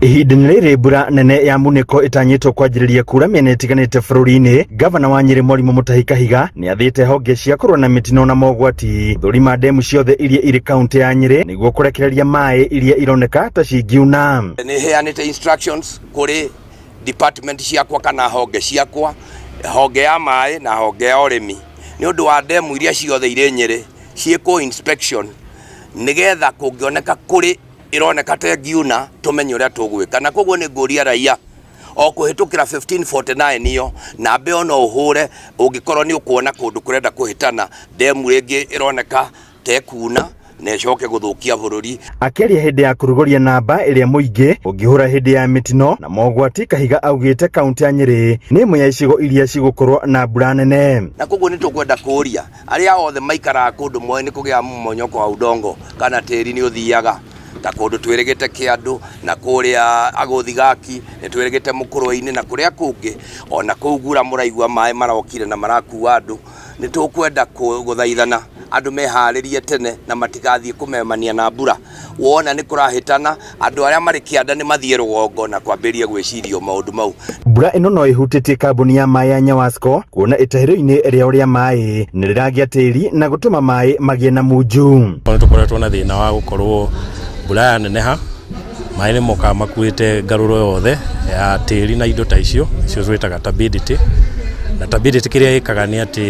Ihinda-inĩ rĩrĩ mbura nene ya munĩko ĩtanyĩtwo kwanjĩrĩria kura mĩena ĩtiganĩte bũrũri-inĩ, ngavana wa Nyĩrĩ Mwarimũ Mutahi Kahiga nĩ athĩte honge cia kũrũa na mĩtino na mogwati gũthũrima ndemu ciothe iria irĩ kaunti ya Nyĩrĩ nĩguo kũrekereria maĩ iria ironeka ta cingiuna. Nĩ heanĩte instructions kũrĩ department ciakwa kana honge ciakwa, honge ya maĩ na honge ya ũrĩmi, nĩ ũndũ wa ndemu iria ciothe irĩ Nyĩrĩ ciĩkwo inspection nĩgetha kũngĩoneka kũrĩ ĩroneka ta ĩngiuna tũmenye ũrĩa tũgwĩka. Na koguo nĩ ngũria raia o kũhĩtũkĩra 1549 ĩyo namba ĩyo no ũhũre ũngĩkorwo nĩ ũkuona kũndũ kũrenda kũhĩtana ndemu rĩngĩ ĩroneka ta ĩkuna na ĩcoke gũthũkia bũrũri. Akĩaria hĩndĩ ya kũrugũria namba ĩrĩa mũingĩ ũngĩhũra hĩndĩ ya mĩtino na mogwati, Kahiga augĩte kaunti ya Nyĩrĩ nĩ ĩmwe ya icigo iria cigũkorwo na mbura nene. Na koguo nĩ tũkwenda kũria arĩa othe maikaraga kũndũ moĩ nĩ kũgĩa mmonyoko wa udongo kana tĩri nĩ ũthiaga ta kũndũ twĩrĩgĩte Kĩandũ na kũrĩa Agũthigaki nĩ twĩrĩgĩte Mũkũrwe-inĩ na kũrĩa kũngĩ ona kũu Gura mũraigua maĩ marokire na marakua andũ. Nĩ tũkwenda gũthaithana andũ meharĩrie tene na matigathiĩ kũmemania na mbura. Wona nĩ kũrahĩtana andũ arĩa marĩ kĩanda nĩ mathiĩ rũgongo na kwambĩrĩria gwĩcirio maũndũ mau. Mbura ĩno no ĩhutĩtie kambuni ya maĩ ya Nyawasco kuona ĩtahĩro-inĩ rĩao rĩa maĩ nĩ rĩragĩa tĩri na gũtũma maĩ magĩe na munju. Nĩ tũkoretwo na thĩna wa gũkorwo mbura yaneneha maĩ nĩ mokaga makuĩte ngarũro yothe ya tĩri na indo ta icio, icio twĩtaga turbidity. Na turbidity kĩrĩa ĩkaga nĩ atĩ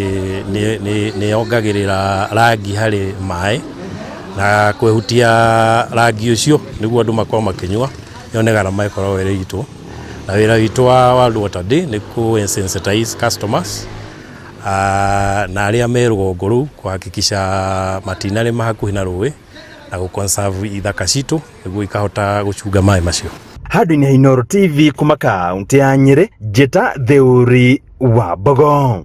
nĩ yongagĩrĩra rangi harĩ maĩ na kwehutia rangi ũcio nĩguo andũ makorwo makĩnyua, ĩyo nĩ gharama ĩkoragwo ĩrĩ itũ. Na wĩra witũ wa World Water Day nĩ kũ sensitize customers na arĩa me rũgongo rũu kũhakikisha matinarĩma hakuhĩ na rũĩ na gũ conserve ithaka citũ nĩguo ikahota gũcunga maĩ macio. Handũ-inĩ ha Inooro TV kuma kaunti ya Nyĩrĩ, Njĩta Theuri wa Mbogo.